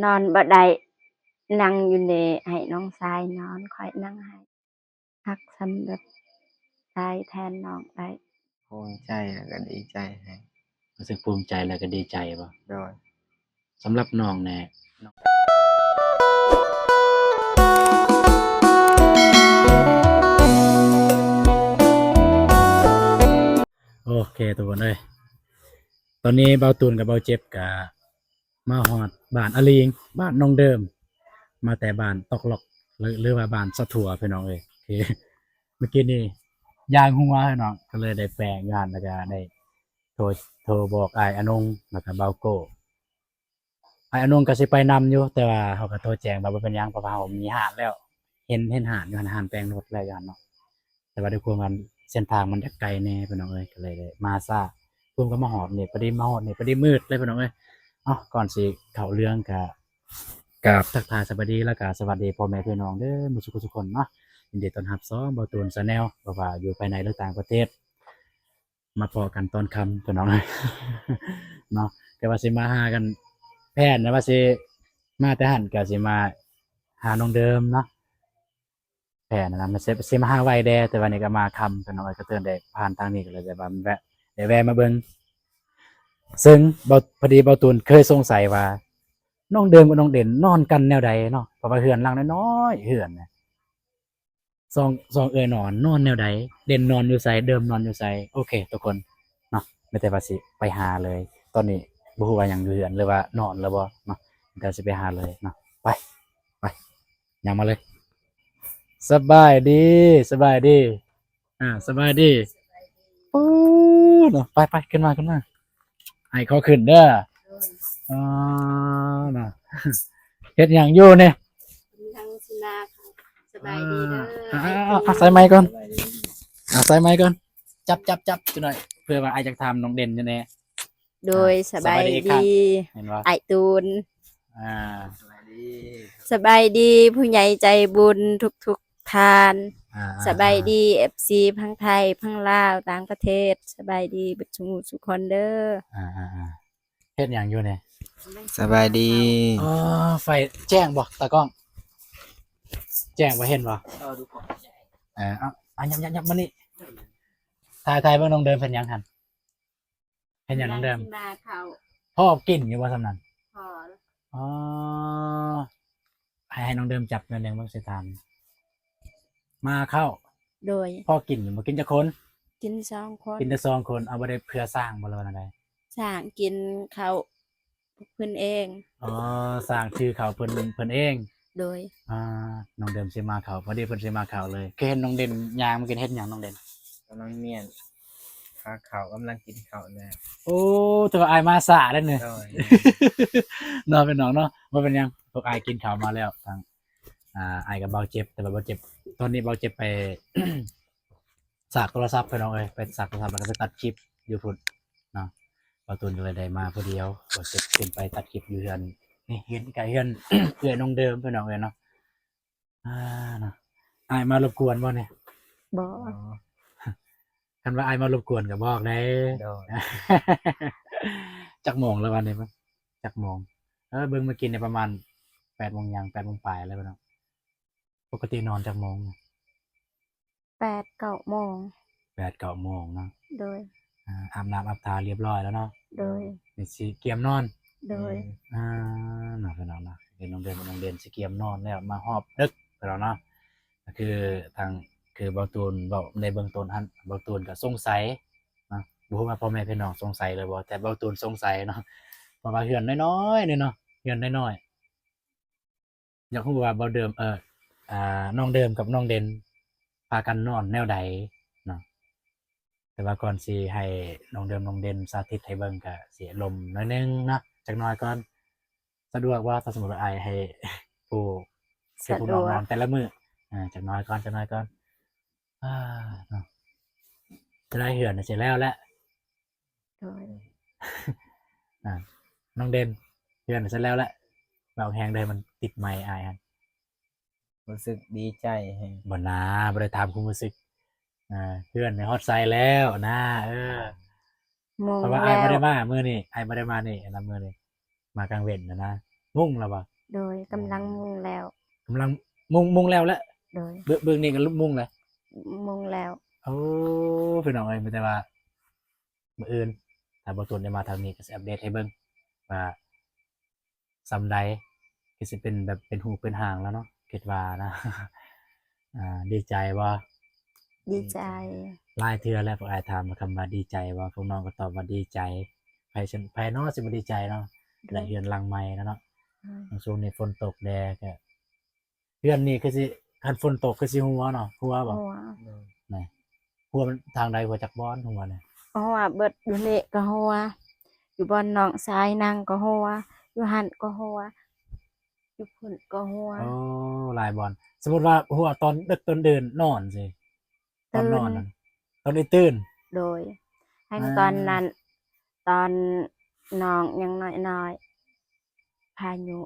ນອນບໍ່ໄດ້ ນັ່ງຢູ່ນີ້ ໃຫ້ນ້ອງຊາຍນອນ ຂ້ອຍນັ່ງໃຫ້. ຮັກສ່ຳແບບຕາຍແທນນ້ອງໄດ້. ພູມໃຈແລ້ວກໍດີໃຈແຮງ. ຮູ້ສຶກພູມໃຈແລ້ວກໍດີໃຈບໍ່? ໂດຍ. ສຳລັບນ້ອງແດ່? ໂອເຄທຸກຄົນເອີຍ, ຕອນນີ້ບ່າວຕູນກັບບ່າວເຈັບກະມາຮອດບ້ານອາລີງ ບ້ານນ້ອງເດີມ ມາແຕ່ບ້ານຕອກລັອກ ຫຼື ຫຼືວ່າບ້ານສະຖົວ ພີ່ນ້ອງເອີຍ. ໂອເຄ ເມື່ອກີ້ນີ້ຢາງຫົວເນາະ ກໍເລີຍໄດ້ແປງຢູ່ຫັ້ນ ແລ້ວກໍໄດ້ໂທ ໂທບອກອ້າຍອານົງ ແລ້ວກໍບ່າວໂກ້. ອ້າຍອານົງກໍຊິໄປນຳຢູ່ ແຕ່ວ່າເຮົາກໍໂທແຈ້ງວ່າບໍ່ເປັນຫຍັງ ເພາະວ່າເຮົາມີຮ້ານແລ້ວ ເຫັນ ເຫັນຮ້ານຢູ່ຫັ້ນ ຮ້ານແປງລົດແລ້ວຢູ່ຫັ້ນເນາະ. ແຕ່ວ່າດ້ວຍຄວາມວ່າເສັ້ນທາງມັນຈະໄກແດ່ພີ່ນ້ອງເອີຍ ກໍເລີຍໄດ້ມາຊ້າ. ພູມກໍມາຮອດນີ້ ພໍດີມາຮອດນີ້ ພໍດີມືດເລີຍພີ່ນ້ອງເອີຍ. ເອົ້າ ກ່ອນຊິເຂົ້າເລື່ອງກໍ ກາບທັກທາຍສະບາຍດີ ແລ້ວກະສະຫວັດດີພໍ່ແມ່ພີ່ນ້ອງເດີ ໝົດສູ່ຜູ້ສູ່ຄົນເນາະ. ຍິນດີຕ້ອນຮັບຊ່ອງບ່າວຕູນ Channel ບໍ່ວ່າຢູ່ພາຍໃນ ຫຼື ຕ່າງປະເທດ ມາພໍ້ກັນຕອນຄ່ຳພີ່ນ້ອງເນາະ. ກະວ່າຊິມາຫາກັນ ແຜນນະວ່າຊິມາແຕ່ຫັ້ນ ກະຊິມາຫານ້ອງເດີມເນາະ. ແຜນນະ ມັນຊິ ຊິມາຫາໄວແດ່ ແຕ່ວ່ານີ້ກໍມາຄ່ຳ ກໍນ້ອຍກໍເຕີນໄດ້ຜ່ານທາງນີ້ ກໍເລີຍແບບວ່າແວະ ໄດ້ແວະມາເບິ່ງ. ເຊິ່ງ ເບົາ ພໍດີເບົາຕູນເຄີຍສົງໄສວ່າ ນ້ອງເດີມກັບນ້ອງເດັ່ນນອນກັນແນວໃດເນາະ ເພາະວ່າເຮືອນຫຼັງນ້ອຍໆ ເຮືອນນະ ສອງ ສອງເອື້ອຍນອນ ນອນແນວໃດ ເດັ່ນນອນຢູ່ໃສ ເດີມນອນຢູ່ໃສ. ໂອເຄທຸກຄົນເນາະ ມີແຕ່ວ່າຊິໄປຫາເລີຍ. ຕອນນີ້ບໍ່ຮູ້ວ່າຍັງຢູ່ເຮືອນ ຫຼືວ່ານອນແລ້ວບໍ່ເນາະ ມີແຕ່ຊິໄປຫາເລີຍເນາະ. ໄປ ໄປ ຍ່າງມາເລີຍ. ສະບາຍດີ ສະບາຍດີ ອ່າ ສະບາຍດີ. ໂອ້ ເນາະ ໄປ ໄປ ຂຶ້ນມາ ຂຶ້ນມາ ອ້າຍຂໍຂຶ້ນເດີ. ໂດຍ. ອໍ ເນາະ ເຮັດຫຍັງຢູ່ນີ້? ກຳລັງຊິມາ ສະບາຍດີເດີ. ອ່າ ອ່າ ອ່າ ໃສ່ໄມກ່ອນ ໃສ່ໄມກ່ອນ ຈັບ ຈັບ ຈັບຈັກໜ້ອຍ ເພື່ອວ່າອ້າຍຢາກຖາມນ້ອງເດັ່ນຢູ່ແດ່. ໂດຍ. ອ່າ ສະບາຍດີ ສະບາຍດີອີກຄັ້ງ ແມ່ນບໍ່ ອ້າຍຕູນ? ອ່າ ສະບາຍດີ ສະບາຍດີຜູ້ໃຫຍ່ໃຈບຸນທຸກໆທ່ານ. ອ່າ ສະບາຍດີ ເອັຟຊີ ພັງໄທ ພັງລາວ ຕ່າງປະເທດ ສະບາຍດີເບິດສູ່ໝູ່ສູ່ຄົນເດີ. ອ່າ ອ່າ ອ່າ ເຮັດຫຍັງຢູ່ນີ້? ສະບາຍດີ. ອໍ ໄຟແຈ້ງບໍ່ຕາກ້ອງ? ແຈ້ງບໍ່ ເຫັນບໍ່? ເອີ ດູກ່ອນ. ເອີ ເອົາ ເອົາ ຫຍັບ ຫຍັບ ຫຍັບມານີ້ ຖ່າຍ ຖ່າຍເບິ່ງນ້ອງເດີມເຮັດຫຍັງຫັ້ນ? ເຮັດຫຍັງນ້ອງເດີມ? ກຳລັງຊິມາເຂົ້າ. ພໍກິນຢູ່ບໍ່ຊ່ຳນັ້ນ? ພໍ. ອໍ ໃຫ້ ໃຫ້ນ້ອງເດີມຈັບໜ້ອຍໜຶ່ງເບິ່ງຊິຖາມ. ມາເຂົ້າ. ໂດຍ. ພໍກິນຢູ່ບໍ່? ກິນຈັກຄົນ? ກິນສອງຄົນ. ກິນແຕ່ສອງຄົນ. ເອົາ ບໍ່ໄດ້ເພື່ອຊ້າງບໍ່ ຫຼືວ່າແນວໃດ? ຊ້າງກິນເຂົ້າ ເພິ່ນເອງ. ອໍ ສ້າງຊື່ເຂົ້າເພິ່ນ ເພິ່ນເອງ. ໂດຍ. ອ່າ ນ້ອງເດີມຊິມາເຂົ້າ ພໍດີເພິ່ນຊິມາເຂົ້າເລີຍ. ຄືເຫັນນ້ອງເດັ່ນຍ່າງມາກິນ ເຮັດຫຍັງນ້ອງເດັ່ນ? ກຳລັງມ້ຽນຫາເຂົ້າ ກຳລັງກິນເຂົ້າແລ້ວ. ໂອ້ ຖືວ່າອ້າຍມາຊ້າເດ້ນີ້. ໂດຍ. ເນາະ ພີ່ນ້ອງເນາະ ບໍ່ເປັນຫຍັງ ພວກອ້າຍກິນເຂົ້າມາແລ້ວ. ທາງ ອ່າ ອ້າຍກັບບ່າວເຈັບ ແຕ່ວ່າບ່າວເຈັບ ຕອນນີ້ບ່າວເຈັບໄປ ສາກໂທລະສັບ ພີ່ນ້ອງເອີຍ ໄປສາກໂທລະສັບ ແລ້ວກໍໄປຕັດຄລິບຢູ່ພຸ້ນເນາະ. ບ່າວຕູນກໍເລີຍໄດ້ມາຜູ້ດຽວ ບ່າວເຈັບຂຶ້ນໄປຕັດຄລິບຢູ່ເຮືອນນີ້ ເຮືອນໃກ້ເຮືອນເອື້ອຍນ້ອງເດີມ ພີ່ນ້ອງເອີຍເນາະ. ອ່າ ເນາະ ອ້າຍມາລົບກວນບໍ່ນີ້? ບໍ່. ອໍ ຄັນວ່າອ້າຍມາລົບກວນກໍບອກແດ່. ໂດຍ. ຈັກໂມງແລ້ວວະນີ້? ຈັກໂມງ? ເອີ ເບິ່ງມາກິນນີ້ປະມານແປດໂມງຫຍັງ ແປດໂມງປາຍແລ້ວເນາະ. ປົກກະຕິນອນຈັກໂມງ? ແປດເກົ້າໂມງ. ແປດເກົ້າໂມງເນາະ. ໂດຍ. ອາ ອາບນ້ຳອາບທ່າຮຽບຮ້ອຍແລ້ວເນາະ. ໂດຍ. ນີ້ຊິກຽມນອນ. ໂດຍ. ອືມ ອາ ເນາະ ພີ່ນ້ອງເນາະ ເຫັນນ້ອງເດັ່ນ ນ້ອງເດັ່ນຊິກຽມນອນແລ້ວ ມາຮອບດຶກແລ້ວເນາະ. ກໍຄືທາງ ຄືບ່າວຕູນເວົ້າໃນເບື້ອງຕົ້ນຫັ້ນ ບ່າວຕູນກໍສົງໄສເນາະ ບໍ່ຮູ້ວ່າພໍ່ແມ່ພີ່ນ້ອງສົງໄສຫຼືບໍ່ ແຕ່ບ່າວຕູນສົງໄສເນາະ ເພາະວ່າເຮືອນນ້ອຍໆ ນີ້ເນາະ ເຮືອນນ້ອຍໆ ຢາກຮູ້ວ່າບ່າວເດີມ ເອີ ອ່າ ນ້ອງເດີມກັບນ້ອງເດັ່ນພາກັນນອນແນວໃດເນາະ. ແຕ່ວ່າກ່ອນຊິໃຫ້ນ້ອງເດີມ ນ້ອງເດັ່ນສາທິດໃຫ້ເບິ່ງ ກະຊິລົມໜ້ອຍໜຶ່ງເນາະ ຈັກໜ້ອຍກ່ອນ. ສະດວກບໍ່ ຖ້າສົມມຸດວ່າອ້າຍໃຫ້ຜູ້ ໃຫ້ຜູ້ນ້ອງນອນແຕ່ລະມື້? ອາ ຈັກໜ້ອຍກ່ອນ ຈັກໜ້ອຍກ່ອນ. ອາ ເນາະ ຈະໄດ້ເຮືອນຊິແລ້ວແຫຼະ. ໂດຍ. ອ່າ ນ້ອງເດັ່ນ ເຮືອນເສັດແລ້ວແຫຼະ ເວົ້າແຮງເດີ ມັນຕິດໄມອ້າຍຫັ້ນ. ຮູ້ສຶກດີໃຈແຮງ. ບໍ່ນາ ບໍ່ໄດ້ຖາມຄວາມຮູ້ສຶກ. ອ່າ ເຮືອນນີ້ຮອດໃສແລ້ວນາ. ເອີ ເພາະວ່າອ້າຍບໍ່ໄດ້ມາມື້ນີ້ ອ້າຍບໍ່ໄດ້ມານີ້ ອັນນັ້ນມື້ນີ້ ມາກາງເວັນນະນາ. ມຸງແລ້ວບໍ່? ໂດຍ ກຳລັງມຸງແລ້ວ. ກຳລັງມຸງ ມຸງແລ້ວແຫຼະ? ໂດຍ. ເບິ່ງ ເບິ່ງນີ້ກໍມຸງແລ້ວ? ມຸງແລ້ວ. ໂອ້ ພີ່ນ້ອງເອີຍ ມີແຕ່ວ່າມື້ອື່ນ ຖ້າບໍ່ຕົນໄດ້ມາທາງນີ້ ກໍຊິອັບເດດໃຫ້ເບິ່ງວ່າ ສ່ຳໃດ ຄືຊິເປັນແບບເປັນຮູບເປັນຮ່າງແລ້ວເນາະ ຄິດວ່ານະ. ອ່າ ດີໃຈບໍ່? ດີໃຈ. ຫຼາຍເທື່ອແລ້ວພວກອ້າຍຖາມຄຳວ່າດີໃຈບໍ່? ພວກນ້ອງກໍຕອບວ່າດີໃຈ. ໃຜຊິ ໃຜເນາະຊິບໍ່ດີໃຈເນາະ? ໂດຍ. ໄດ້ເຮືອນຫຼັງໃໝ່ແລ້ວເນາະ. ໂດຍ. ຊ່ວງນີ້ຝົນຕົກແດ່ ກໍ ເຮືອນນີ້ຄືຊິ ຄັນຝົນຕົກຄືຊິຮົ່ວເນາະ. ຮົ່ວບໍ່? ຮົ່ວ. ແນ່ ຮົ່ວມັນທາງໃດ? ຮົ່ວຈັກບ່ອນ? ຮົ່ວນະ ຮົ່ວເບິດ. ຢູ່ນີ້ກໍຮົ່ວ, ຢູ່ບ່ອນນ້ອງຊາຍນັ່ງກໍຮົ່ວ, ຢູ່ຫັ້ນກໍຮົ່ວ, ຢູ່ພຸ້ນກໍຮົ່ວ. ໂອ້ ຫຼາຍບ່ອນ. ສົມມຸດວ່າຮົ່ວຕອນດຶກຕອນດື່ນນອນຊີ້ ຕອນນອນນັ້ນ ຕອນຕື່ນ. ໂດຍ. ແຮງຕອນນັ້ນ ຕອນນ້ອງຍັງນ້ອຍໆ ພາຍຸ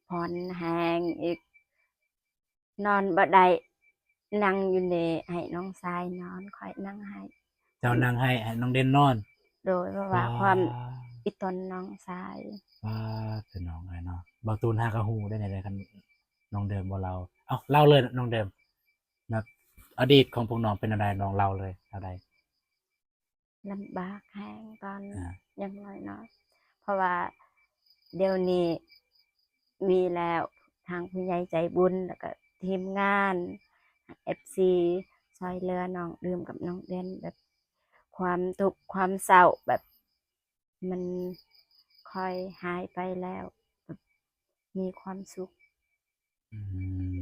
ຝົນແຮງອີກ ນອນບໍ່ໄດ້ ນັ່ງຢູ່ນີ້ ໃຫ້ນ້ອງຊາຍນອນ ຂ້ອຍນັ່ງໃຫ້. ເຈົ້ານັ່ງໃຫ້ ໃຫ້ນ້ອງເດັ່ນນອນ? ໂດຍ. ເພາະວ່າຄວາມອີ່ຕົນນ້ອງຊາຍ. ປາດ ພີ່ນ້ອງເອີຍເນາະ ບ່າວຕູນຫາກໍຮູ້ໄດ້ແນວໃດ ຄັນນ້ອງເດີມບໍ່ເລົ່າ. ເອົ້າ ເລົ່າເລີຍນ້ອງເດີມ ແບບອະດີດຂອງພວກນ້ອງເປັນແນວໃດ ນ້ອງເລົ່າເລີຍ ແນວໃດ? ລຳບາກແຮງຕອນຍັງນ້ອຍໆ ເພາະວ່າດຽວນີ້ມີແລ້ວ ທາງຜູ້ໃຫຍ່ໃຈບຸນ ແລ້ວກໍທີມງານ ເອັຟຊີ ຊ່ອຍເຫຼືອນ້ອງເດີມກັບນ້ອງເດັ່ນ ແບບຄວາມທຸກຄວາມເສົ້າແບບ ມັນຄ່ອຍຫາຍໄປແລ້ວ ແບບມີຄວາມສຸກ. ອື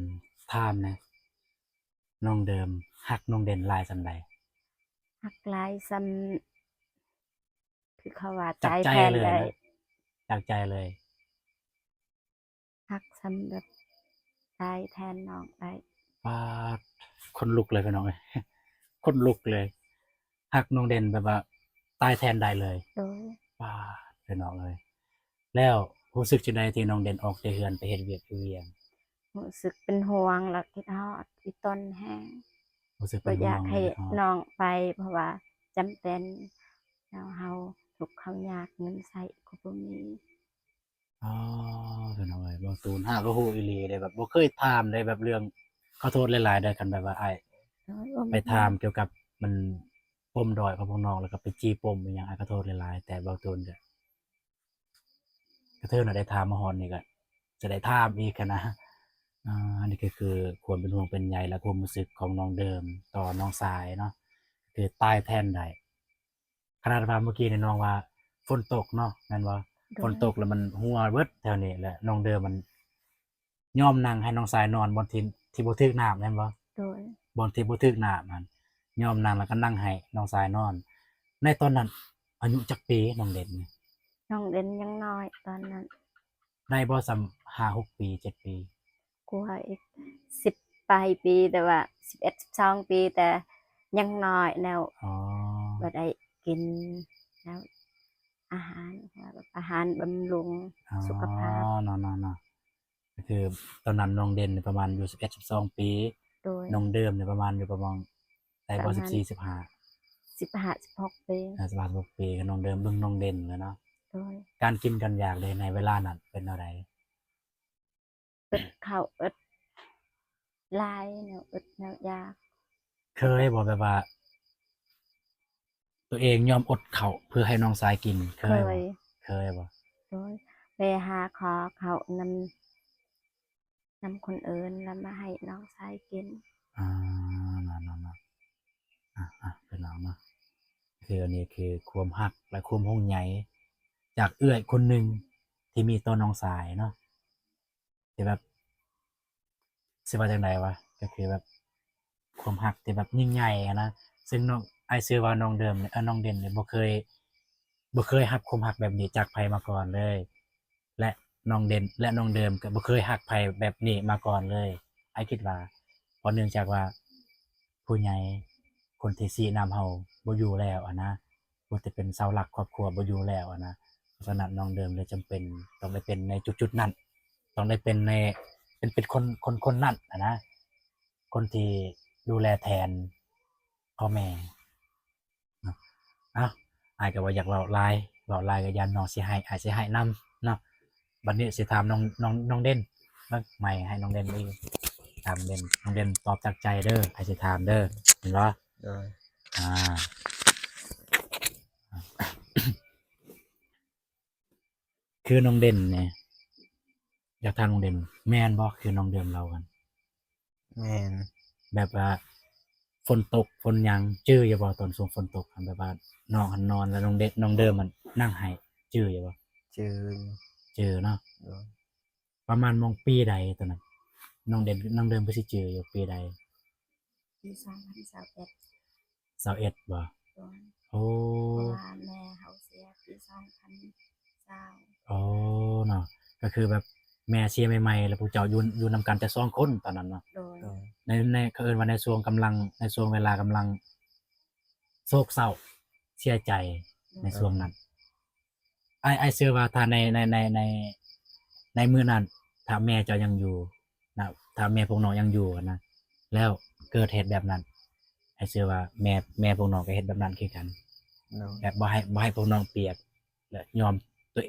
ມ ຖາມແດ່ ນ້ອງເດີມຮັກນ້ອງເດັ່ນຫຼາຍສ່ຳໃດ? ຮັກຫຼາຍສ່ຳ ຄືເຂົາວ່າ ຈາກໃຈເລີຍ ຕາຍແທນໄດ້ ຈາກໃຈເລີຍ. ຮັກສ່ຳແບບຕາຍແທນນ້ອງໄດ້. ປາດ ຂົນລຸກເລີຍພີ່ນ້ອງເອີຍ ຂົນລຸກເລີຍ. ຮັກນ້ອງເດັ່ນແບບວ່າຕາຍແທນໄດ້ເລີຍ. ໂດຍ. ປາດ ພີ່ນ້ອງເອີຍ ແລ້ວຮູ້ສຶກຈັ່ງໃດທີ່ນ້ອງເດັ່ນອອກແຕ່ເຮືອນໄປເຮັດວຽກຢູ່ວຽງ? ຮູ້ສຶກເປັນຫ່ວງ ແລ້ວຄິດຮອດອີ່ຕົນແຮງ. ຮູ້ສຶກເປັນຫ່ວງ ບໍ່ຢາກໃຫ້ນ້ອງໄປ ເພາະວ່າຈຳເປັນ ແລ້ວເຮົາທຸກເຮົາຍາກ ເງິນໃຊ້ກໍບໍ່ມີ. ອໍ ພີ່ນ້ອງເອີຍ ບ່າວຕູນຫາກໍຮູ້ອີ່ຫຼີເດ້ ແບບບໍ່ເຄີຍຖາມເດ້ ແບບເລື່ອງ ຂໍໂທດຫຼາຍໆເດີ ຄັນແບບວ່າອ້າຍໄປຖາມກ່ຽວກັບມັນ ປົມດ້ອຍຂອງພວກນ້ອງ ແລ້ວກໍໄປຈີ່ປົມອີ່ຫຍັງ ອ້າຍຂໍໂທດຫຼາຍໆ ແຕ່ບ່າວຕູນກໍ ກະເທີນໄດ້ຖາມມາຮອດນີ້ ກໍຈະໄດ້ຖາມອີກຫັ້ນນະ. ອ່າ ອັນນີ້ກໍຄືຄວາມເປັນຫ່ວງເປັນໃຍ ແລະ ຄວາມຮູ້ສຶກຂອງນ້ອງເດີມຕໍ່ນ້ອງຊາຍເນາະ ຄືຕາຍແທນໄດ້. ຂະໜາດວ່າມື້ກີ້ນີ້ນ້ອງວ່າຝົນຕົກເນາະ ແມ່ນບໍ່? ໂດຍ. ຝົນຕົກແລ້ວມັນຮົ່ວເບິດແຖວນີ້ ແລະ ນ້ອງເດີມມັນຍອມນັ່ງໃຫ້ນ້ອງຊາຍນອນບ່ອນທີ່ ທີ່ບໍ່ຖືກນ້ຳແມ່ນບໍ່? ໂດຍ. ບ່ອນທີ່ບໍ່ຖືກນ້ຳຫັ້ນ ຍອມນັ່ງ ແລ້ວກໍນັ່ງໃຫ້ນ້ອງຊາຍນອນ. ໃນຕອນນັ້ນອາຍຸຈັກປີນ້ອງເດັ່ນ? ນ້ອງເດັ່ນຍັງນ້ອຍຕອນນັ້ນ. ໄດ້ບໍ່ສ່ຳຫ້າຫົກປີ ເຈັດປີ? ກວ່າອີກ ສິບປາຍປີ ແຕ່ວ່າສິບເອັດ ສິບສອງປີ ແຕ່ຍັງນ້ອຍແລ້ວ. ອໍ ບໍ່ໄດ້ກິນແລ້ວ ອາຫານ ອາຫານບຳລຸງ ອໍ ສຸຂະພາບ. ເນາະ ເນາະ ເນາະ ກໍຄືຕອນນັ້ນນ້ອງເດັ່ນປະມານຢູ່ສິບເອັດ ສິບສອງປີ. ໂດຍ. ນ້ອງເດີມນີ້ປະມານຢູ່ປະມານ ໄດ້ບໍ່ ປະມານສິບສີ່ ສິບຫ້າ ສິບຫ້າ ສິບຫົກປີ. ອ່າ ສິບຫ້າ ສິບຫົກປີ ກໍນ້ອງເດີມເບິ່ງນ້ອງເດັ່ນແລ້ວເນາະ. ໂດຍ. ການກິນການຢາກເດ ໃນເວລານັ້ນເປັນແນວໃດ? ອຶດເຂົ້າ ອຶດຫຼາຍ ແນວອຶດແນວຢາກ. ເຄີຍບໍ່ ແບບວ່າ ຕົວເອງຍອມອົດເຂົ້າເພື່ອໃຫ້ນ້ອງຊາຍກິນ ເຄີຍບໍ່? ເຄີຍ. ເຄີຍບໍ່? ໂດຍ. ໄປຫາຂໍເຂົ້ານຳ ນຳຄົນອື່ນ ແລ້ວມາໃຫ້ນ້ອງຊາຍກິນ. ອ່າ ນັ້ນໆໆ ອ່າໆ ເປັນຫຍັງເນາະ ຄືອັນນີ້ຄືຄວາມຮັກ ແລະ ຄວາມຫ່ວງໃຍຈາກເອື້ອຍຄົນໜຶ່ງທີ່ມີຕໍ່ນ້ອງຊາຍເນາະ ທີ່ແບບ ຊິວ່າຈັ່ງໃດວະ ກໍຄືແບບຄວາມຮັກທີ່ແບບຍິ່ງໃຫຍ່ຫັ້ນນະ. ເຊິ່ງນ້ອງ ອ້າຍເຊື່ອວ່ານ້ອງເດີມ ເອີ ນ້ອງເດັ່ນນີ້ບໍ່ເຄີຍ ບໍ່ເຄີຍຮັບຄວາມຮັກແບບນີ້ຈາກໃຜມາກ່ອນເລີຍ ແລະ ນ້ອງເດັ່ນ ແລະ ນ້ອງເດີມກໍບໍ່ເຄີຍຮັກໃຜແບບນີ້ມາກ່ອນເລີຍ. ອ້າຍຄິດວ່າ ເພາະເນື່ອງຈາກວ່າຜູ້ໃຫຍ່ ຄົນທີ່ຊີ້ນຳເຮົາບໍ່ຢູ່ແລ້ວຫັ້ນນະ ຜູ້ທີ່ເປັນເສົາຫຼັກຄອບຄົວບໍ່ຢູ່ແລ້ວຫັ້ນນະ. ເພາະສະນັ້ນນ້ອງເດີມເລີຍຈຳເປັນຕ້ອງໄດ້ເປັນໃນຈຸດໆນັ້ນ ຕ້ອງໄດ້ເປັນໃນ ເປັນ ເປັນຄົນ ຄົນ ຄົນນັ້ນຫັ້ນນະ ຄົນທີ່ດູແລແທນພໍ່ແມ່ເນາະ. ເອົ້າ ອ້າຍກໍບໍ່ຢາກເວົ້າຫຼາຍ ເວົ້າຫຼາຍກໍຢ້ານນ້ອງຊິໄຫ້ ອ້າຍຊິໄຫ້ນຳເນາະ. ບັດນີ້ຊິຖາມນ້ອງ ນ້ອງ ນ້ອງເດັ່ນ ເບິ່ງໄມໃຫ້ນ້ອງເດັ່ນອີກ ຖາມເດັ່ນ ນ້ອງເດັ່ນຕອບຈາກໃຈເດີ ໃຜຊິຖາມເດີ ເຫັນບໍ່? ໂດຍ ອ່າ ຄືນ້ອງເດັ່ນນີ້ ຢາກຖາມນ້ອງເດັ່ນ ແມ່ນບໍ່ ຄືນ້ອງເດີມເລົ່າຫັ້ນ? ແມ່ນ ແບບວ່າຝົນຕົກຝົນຫຍັງ ຈື່ຢູ່ບໍ່ ຕອນຊ່ວງຝົນຕົກ ແບບວ່ານ້ອງຫັ້ນນອນ ແລ້ວນ້ອງເດ ນ້ອງເດີມຫັ້ນນັ່ງໄຫ້ ຈື່ຢູ່ບໍ່? ຈື່ ຈື່ເນາະ ໂດຍ ປະມານໝ່ອງປີໃດຕອນນັ້ນ ນ້ອງເດ ນ້ອງເດີມຄືຊິຈື່ຢູ່ ປີໃດ? ປີສອງພັນຊາວເອັດ ຊາວເອັດບໍ່? ໂດຍ ໂອ້ ເພາະວ່າແມ່ເຮົາເສຍປີສອງພັນຊາວ ອໍ ເນາະ ກໍຄືແບບແມ່ເສຍໃໝ່ໆ ແລ້ວພວກເຈົ້າຢູ່ ຢູ່ນຳກັນແຕ່ສອງຄົນຕອນນັ້ນເນາະ ໂດຍ ໂດຍ ໃນ ໃນ ເຂົາເອີ້ນວ່າໃນຊ່ວງກຳລັງ ໃນຊ່ວງເວລາກຳລັງໂສກເສົ້າເສຍໃຈ ໃນຊ່ວງນັ້ນ ອ້າຍ ອ້າຍເຊື່ອວ່າຖ້າໃນ ໃນ ໃນ ໃນ ໃນມື້ນັ້ນ ຖ້າແມ່ເຈົ້າຍັງຢູ່ນະ ຖ້າແມ່ພວກນ້ອງຍັງຢູ່ນະ ແລ້ວເກີດເຫດແບບນັ້ນ ອ້າຍເຊື່ອວ່າແມ່ ແມ່ພວກນ້ອງກໍເຮັດແບບນັ້ນຄືກັນ ໂດຍ ແບບບໍ່ໃຫ້ ບໍ່ໃຫ້ພວກນ້ອງປຽກ ແລະ ຍອມຕົວ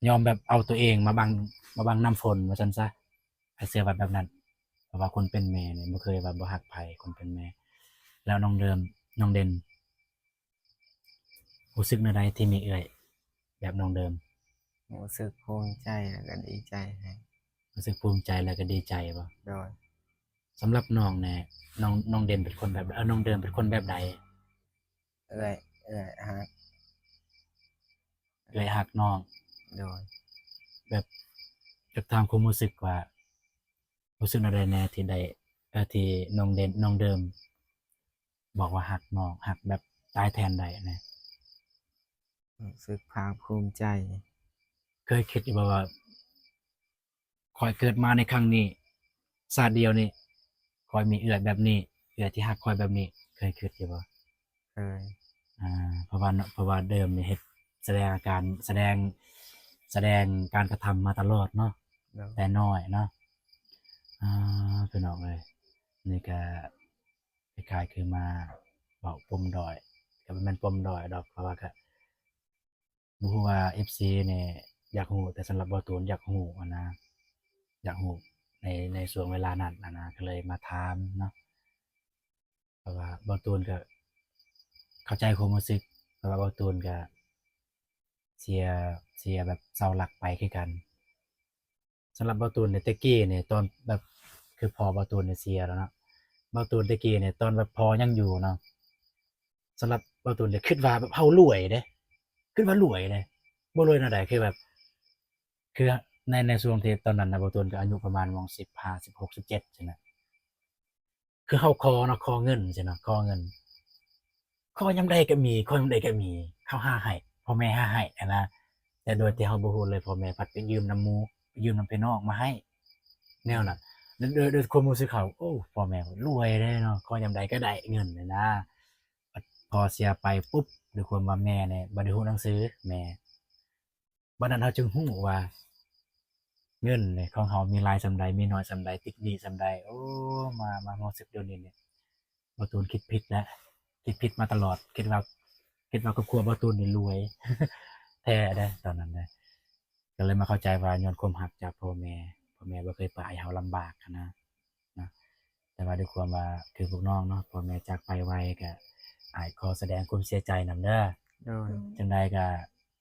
ຍອມແບບເອົາຕົວເອງມາບັງ ມາບັງນ້ຳຝົນວ່າຊັ້ນຊະ ອ້າຍເຊື່ອວ່າແບບນັ້ນ ເພາະວ່າຄົນເປັນແມ່ນີ້ບໍ່ເຄີຍວ່າບໍ່ຮັກໃຜ ຄົນເປັນແມ່ ແລ້ວນ້ອງເດີມ ນ້ອງເດັ່ນ ຮູ້ສຶກແນວໃດທີ່ມີເອື້ອຍແບບນ້ອງເດີມ? ຮູ້ສຶກພູມໃຈ ແລ້ວກໍດີໃຈແຮງ ຮູ້ສຶກພູມໃຈ ແລ້ວກໍດີໃຈບໍ່? ໂດຍ ສຳລັບນ້ອງແດ່ ນ້ອງ ນ້ອງເດັ່ນເປັນຄົນແບບ ເອີ ນ້ອງເດີມເປັນຄົນແບບໃດ? ເອື້ອຍ ເອື້ອຍຮັກ ເອື້ອຍຮັກນ້ອງ ໂດຍ ແບບ ຢາກຖາມຄວາມຮູ້ສຶກວ່າ ຮູ້ສຶກແນວໃດແດ່ທີ່ໄດ້ ເອີ ທີ່ນ້ອງເດັ່ນ ນ້ອງເດີມ ບອກວ່າຮັກນ້ອງ ຮັກແບບຕາຍແທນໄດ້ນະ? ຮູ້ສຶກພາກພູມໃຈ. ເຄີຍຄິດຢູ່ບໍ່ວ່າ ຂ້ອຍເກີດມາໃນຄັ້ງນີ້ ຊາດດຽວນີ້ ຂ້ອຍມີເອື້ອຍແບບນີ້ ເອື້ອຍທີ່ຮັກຂ້ອຍແບບນີ້ ເຄີຍຄິດຢູ່ບໍ່? ເຄີຍ. ອ່າ ເພາະວ່າ ເພາະວ່າເດີມນີ້ເຮັດ ສະແດງອາການ ສະແດງ ສະແດງການກະທຳມາຕະຫຼອດເນາະ ແຕ່ນ້ອຍເນາະ. ອ່າ ພີ່ນ້ອງເອີຍ ນີ້ກະ ຄ້າຍໆຄືມາເວົ້າປົມດ້ອຍ ກໍບໍ່ແມ່ນປົມດ້ອຍດອກ ເພາະວ່າກະບໍ່ຮູ້ວ່າເອັຟຊີນີ້ຢາກຮູ້ ແຕ່ສຳລັບບ່າວຕູນຢາກຮູ້ຫັ້ນນະ ຢາກຮູ້ໃນ ໃນຊ່ວງເວລານັ້ນຫັ້ນນະ ກໍເລີຍມາຖາມເນາະ. ເພາະວ່າບ່າວຕູນກໍເຂົ້າໃຈຄວາມຮູ້ສຶກ ເພາະວ່າບ່າວຕູນກໍເສຍ ເສຍແບບເສົາຫຼັກໄປຄືກັນ. ສຳລັບບ່າວຕູນນີ້ ແຕ່ກີ້ນີ້ ຕອນແບບ ຄືພໍ່ບ່າວຕູນນີ້ເສຍແລ້ວເນາະ ບ່າວຕູນແຕ່ກີ້ນີ້ ຕອນແບບພໍ່ຍັງຢູ່ເນາະ ສຳລັບບ່າວຕູນນີ້ ຄິດວ່າແບບເຮົາລວຍເດ້ ຄິດວ່າລວຍເດ້ ບໍ່ລວຍແນວໃດ ຄືແບບ ຄືໃນ ໃນຊ່ວງທີ່ຕອນນັ້ນນະ ບ່າວຕູນກໍອາຍຸປະມານວ່າສິບຫ້າ ສິບຫົກ ສິບເຈັດ ຊີ້ນະ. ຄືເຮົາຂໍເນາະ ຂໍເງິນຊີ້ນະ ຂໍເງິນ ຂໍຍາມໃດກໍມີ ຂໍຍາມໃດກໍມີ ເຂົາຫາໃຫ້ ພໍ່ແມ່ຫາໃຫ້ຫັ້ນນະ. ແຕ່ໂດຍທີ່ເຮົາບໍ່ຮູ້ເລີຍ ພໍ່ແມ່ພັດໄປຢືມນຳໝູ່ ໄປຢືມນຳພີ່ນ້ອງມາໃຫ້ ແນວນັ້ນ. ໂດຍ ໂດຍຄວາມຮູ້ສຶກເຮົາ ໂອ້ ພໍ່ແມ່ລວຍເດ້ເນາະ ຂໍຍາມໃດກໍໄດ້ເງິນຫັ້ນນະ. ພໍເສຍໄປປຸບ ດ້ວຍຄວາມວ່າແມ່ນີ້ບໍ່ໄດ້ຮູ້ໜັງສື ແມ່ ບັດນັ້ນເຮົາຈຶ່ງຮູ້ວ່າເງິນນີ້ຂອງເຮົາມີຫຼາຍສ່ຳໃດ ມີໜ້ອຍສ່ຳໃດ ຕິດໜີ້ສ່ຳໃດ. ໂອ້ ມາ ມາຮູ້ສຶກດຽວນີ້ນີ້ ບ່າວຕູນຄິດຜິດແລ້ວ ຄິດຜິດມາຕະຫຼອດ ຄິດວ່າ ຄິດວ່າຄອບຄົວບ່າວຕູນນີ້ລວຍແທ້ເດ້ຕອນນັ້ນເດ້. ກໍເລີຍມາເຂົ້າໃຈວ່າຍ້ອນຄວາມຮັກຈາກພໍ່ແມ່ ພໍ່ແມ່ບໍ່ເຄີຍປະໃຫ້ເຮົາລຳບາກຫັ້ນນະ ນະ ແຕ່ວ່າດ້ວຍຄວາມວ່າຄືພວກນ້ອງເນາະ ພໍ່ແມ່ຈາກໄປໄວ ກໍອ້າຍຂໍສະແດງຄວາມເສຍໃຈນຳເດີ. ໂດຍ ຈັ່ງໃດກໍ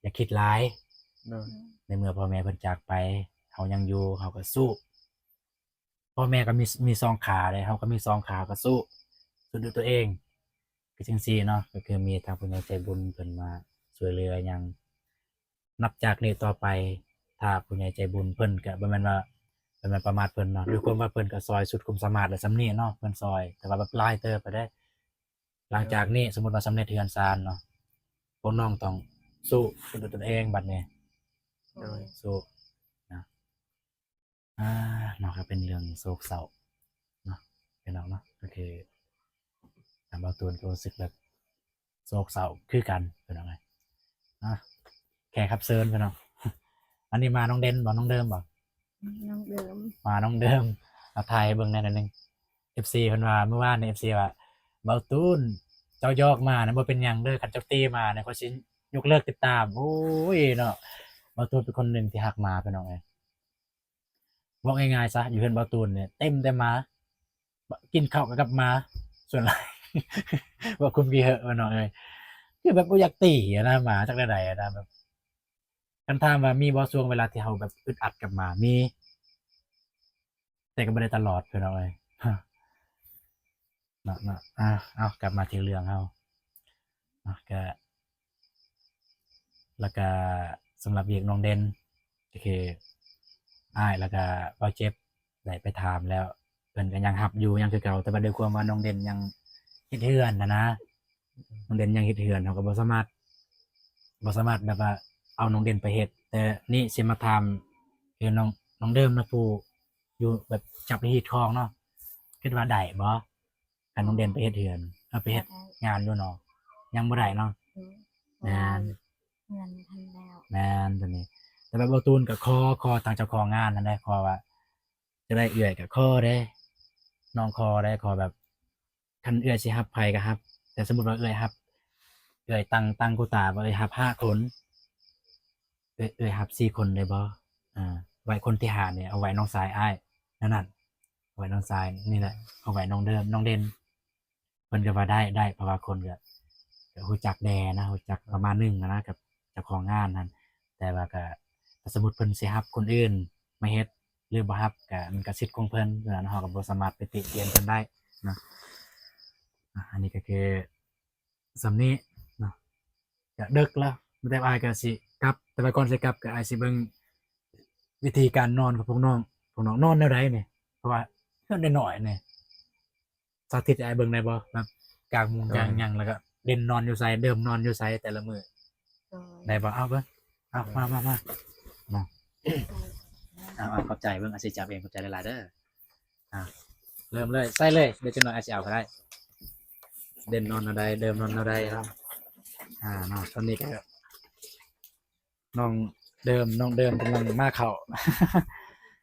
ຢ່າຄິດຫຼາຍ. ໂດຍ ໃນເມື່ອພໍ່ແມ່ເພິ່ນຈາກໄປ ເຮົາຍັງຢູ່ ເຮົາກໍສູ້. ພໍ່ແມ່ກໍມີ ມີສອງຂາເດ້ ເຮົາກໍມີສອງຂາ ກໍສູ້ ສູ້ດ້ວຍຕົວເອງ. ຄືຈັ່ງຊີ້ເນາະ ກໍຄືມີທາງຜູ້ໃຫຍ່ໃຈບຸນເພິ່ນມາຊ່ວຍເຫຼືອຫຍັງ ນັບຈາກນີ້ຕໍ່ໄປ ຖ້າຜູ້ໃຫຍ່ໃຈບຸນເພິ່ນກໍບໍ່ແມ່ນວ່າ ບໍ່ແມ່ນປະໝາດເພິ່ນເນາະ ດ້ວຍຄວາມວ່າເພິ່ນກໍຊ່ອຍສຸດຄວາມສາມາດແລ້ວ ສ່ຳນີ້ເນາະ ເພິ່ນຊ່ອຍ ແຕ່ວ່າແບບຫຼາຍເຕີບແລ້ວເດ້. ຫຼັງຈາກນີ້ສົມມຸດວ່າສຳເລັດເຮືອນຊານເນາະ ພວກນ້ອງຕ້ອງສູ້ດ້ວຍຕົນເອງບັດນີ້. ໂດຍ ສູ້ນະ. ອ່າ ເນາະ ກໍເປັນເລື່ອງໂສກເສົ້າເນາະ ພີ່ນ້ອງເນາະ ກໍຄືທາງບ່າວຕູນກໍຮູ້ສຶກແບບໂສກເສົ້າຄືກັນ ພີ່ນ້ອງເອີຍ. ອ່າ ແຂກຮັບເຊີນ ພີ່ນ້ອງ ອັນນີ້ມານ້ອງເດັ່ນບໍ່ ນ້ອງເດີມບໍ່? ນ້ອງເດີມ ມານ້ອງເດີມ ມາຖ່າຍໃຫ້ເບິ່ງແດ່ໜ້ອຍໜຶ່ງ. ເອັຟຊີເພິ່ນວ່າ ມື້ວານນີ້ເອັຟຊີວ່າ ບ່າວຕູນ ເຈົ້າຢອກມານະ ບໍ່ເປັນຫຍັງເດີ ຄັນເຈົ້າຕີມານະ ຂ້ອຍຊິຍົກເລີກຕິດຕາມ. ໂອ້ຍເນາະ ບ່າວຕູນເປັນຄົນໜຶ່ງທີ່ຮັກໝາ ພີ່ນ້ອງເອີຍ. ເວົ້າງ່າຍໆຊະ ຢູ່ເຮືອນບ່າວຕູນນີ້ເຕັມແຕ່ໝາ ກິນເຂົ້າກໍກັບໝາ ສ່ວນຫຼາຍ ເວົ້າຄຸມຂີ້ເຫີະ ພີ່ນ້ອງເອີຍ. ຄືແບບບໍ່ຢາກຕີຫັ້ນນະ ໝາ ຈັກແນວໃດຫັ້ນນະ. ແບບ ຄັນຖາມວ່າມີບໍ່ຊ່ວງເວລາທີ່ເຮົາແບບອຶດອັດກັບໝາ? ມີ ແຕ່ກໍບໍ່ໄດ້ຕະຫຼອດ ພີ່ນ້ອງເອີຍ ເນາະ ເນາະ. ອາ ເອົາ ກັບມາທີ່ເລື່ອງເຮົາ ເນາະ ກະ ແລ້ວກະສຳລັບວຽກນ້ອງເດັ່ນ ກໍຄືອ້າຍ ແລ້ວກະບ່າວເຈັບ ໄດ້ໄປຖາມແລ້ວ ເພິ່ນກໍຍັງຮັບຢູ່ ຍັງຄືເກົ່າ. ແຕ່ວ່າດ້ວຍຄວາມວ່ານ້ອງເດັ່ນຍັງເຮັດເຮືອນຫັ້ນນະ ນ້ອງເດັ່ນຍັງເຮັດເຮືອນ ເຮົາກໍບໍ່ສາມາດ ບໍ່ສາມາດແບບວ່າເອົານ້ອງເດັ່ນໄປເຮັດ. ແຕ່ນີ້ຊິມາຖາມ ຄືນ້ອງ ນ້ອງເດີມນະ ຜູ້ຢູ່ແບບຈັບຮີດຄອງເນາະ ຄິດວ່າໄດ້ບໍ່ ຄັນນ້ອງເດັ່ນໄປເຮັດເຮືອນ ເອີ ໄປເຮັດງານຢູ່ເນາະ? ຍັງບໍ່ໄດ້ເນາະ. ອືມ ແມ່ນ ເຮືອນທັນແລ້ວ ແມ່ນ ຕົວນີ້. ແຕ່ແບບບ່າວຕູນກໍຂໍ ຂໍທາງເຈົ້າຂອງງານຫັ້ນແຫຼະ ຂໍວ່າ ຈະໄດ້ເອື້ອຍກໍຂໍເດ້ ນ້ອງຂໍເດ້ ຂໍແບບ ຄັນເອື້ອຍຊິຮັບໃຜກໍຮັບ. ແຕ່ສົມມຸດວ່າເອື້ອຍຮັບ ເອື້ອຍຕັ້ງ ຕັ້ງໂຄຕາວ່າເອື້ອຍຮັບຫ້າຄົນ ເອື້ອຍ ເອື້ອຍຮັບສີ່ຄົນໄດ້ບໍ່? ອາ ໄວ້ຄົນທີຫ້ານີ້ ເອົາໄວ້ນ້ອງຊາຍອ້າຍ ແນວນັ້ນ ເອົາໄວ້ນ້ອງຊາຍນີ້ແຫຼະ ເອົາໄວ້ນ້ອງເດີມ ນ້ອງເດັ່ນ. ເພິ່ນກໍວ່າໄດ້ ໄດ້ ເພາະວ່າຄົນກໍ ກໍຮູ້ຈັກແດ່ນະ ຮູ້ຈັກປະມານໜຶ່ງນະ ກັບເຈົ້າຂອງງານຫັ້ນ. ແຕ່ວ່າກໍ ຖ້າສົມມຸດເພິ່ນຊິຮັບຄົນອື່ນມາເຮັດ ຫຼືບໍ່ຮັບ ກໍມັນກໍສິດຂອງເພິ່ນ ເຮົາກໍບໍ່ສາມາດໄປຕິຕຽນເພິ່ນໄດ້ເນາະ. ອາ ອັນນີ້ກໍຄືສ່ຳນີ້ເນາະ ກະເດິກແລ້ວ ແຕ່ວ່າອ້າຍກະຊິກັບ. ແຕ່ວ່າກ່ອນຊິກັບ ກະອ້າຍຊິເບິ່ງວິທີການນອນຂອງພວກນ້ອງ ພວກນ້ອງນອນແນວໃດນີ້ ເພາະວ່າເຮືອນນ້ອຍໆນີ້ ສາທິດໃຫ້ອ້າຍເບິ່ງໄດ້ບໍ່? ແບບກາງມຸງກາງຫຍັງ ແລ້ວກະເດັ່ນນອນຢູ່ໃສ ເດີມນອນຢູ່ໃສແຕ່ລະມື້ ໄດ້ບໍ່? ເອົາເບິ່ງ ເອົາ ມາ ມາ ມາ ເອົາ ເອົາ ຂອບໃຈເບິ່ງ ອ້າຍຊິຈັບເອງ ຂອບໃຈຫຼາຍໆເດີ. ອ່າ ເລີ່ມເລີຍ ໃສ່ເລີຍ ດຽວຈັກໜ່ອຍອ້າຍຊິເອົາກໍໄດ້. ເດັ່ນນອນແນວໃດ ເດີມນອນແນວໃດເນາະ. ອ່າ ເນາະ ຕອນນີ້ກໍນ້ອງເດີມ ນ້ອງເດີມກຳລັງມາເຂົ້າ.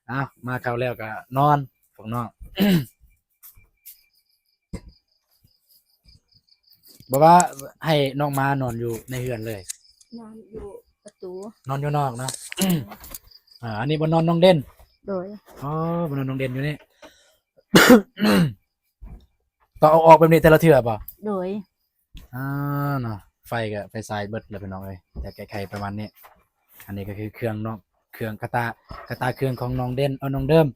ເອົາ ມາເຂົ້າແລ້ວກໍນອນ ພວກນ້ອງ. ບໍ່ວ່າໃຫ້ນ້ອງມານອນຢູ່ໃນເຮືອນເລີຍ? ນອນຢູ່ປະຕູ ນອນຢູ່ນອກເນາະ. ອ່າ ອັນນີ້ບ່ອນນອນນ້ອງເດັ່ນ. ໂດຍ. ອໍ ບ່ອນນອນນ້ອງເດັ່ນຢູ່ນີ້ ຕ້ອງເອົາອອກແບບນີ້ແຕ່ລະເທື່ອບໍ່? ໂດຍ. ອ່າ ເນາະ ໄຟກໍໄຟສາຍເບິດແລ້ວ ພີ່ນ້ອງເອີຍ ແຕ່ແກ້ໄຂປະມານນີ້. ອັນນີ້ກໍຄືເຄື່ອງນ້ອງ ເຄື່ອງກະຕ່າ ກະຕ່າເຄື່ອງຂອງນ້ອງເດັ່ນ ເອີ ນ້ອງເດີມ.